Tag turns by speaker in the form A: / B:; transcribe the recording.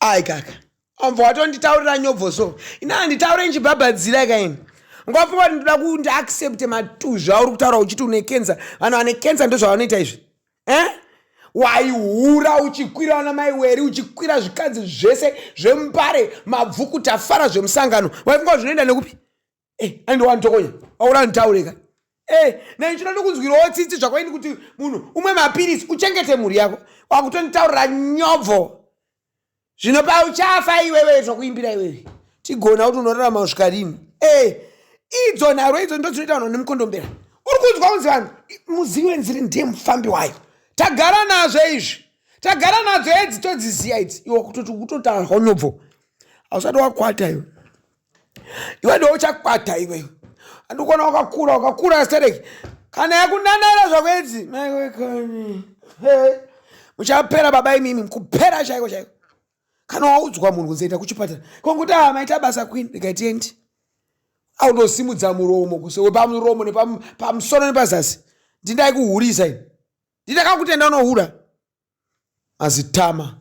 A: Ai kaka. Wabva watonditaurira nyobvo so. Ini handitaure ndichibhabhadzira kaini. Ungafunga kuti ndoda kuti ndiaccepte matuzvi auri kutaura uchiti une cancer. Vanhu vane cancer ndozvavanoita izvi. Eh? Waihura uchikwira vana mai Weri, uchikwira zvikadzi zvese zvembare, mabvuku tafara zvemusangano. Waifunga kuti zvinoenda nekupi? Eh, andowanditokonya. Waura nditaure ka. Eh, nei chinoda kunzwirawo tsitsi zvakwaini kuti munhu umwe mapirisi uchengete mhuri yako. Wakutonditaurira nyobvo. Zvino pauchafa iwewe zvakuimbira iwewe. Tigona kuti unorarama kusvika rini. Eh, idzo nharo idzo ndo dzinoita vanhu nemukondombera. Uri kunzwa kunzi vanhu muzivi wenziri ndiye mufambi wayo. Tagara nazvo izvi. Tagara nadzo edzi todziziya idzi. Iwe kutoti kutotaurwa nyobvo. Hausati wakwata iwe. Iwe ndiwe uchakwata iwe. Andikuona wakakura, wakakura stereki. Kana yakunanara zvako idzi. Maiwe kani. Hey. Muchapera baba imimi, kupera chaiko chaiko. Kana waudzwa munhu kunzi enda kuchipatara. Konguti ah maita basa queen, regai tiende. Autosimudza muromo kusewe pamuromo nepamusoro nepazasi. Ndindai kuhurisa ini. Ndindakakutenda unohura. Mazitama.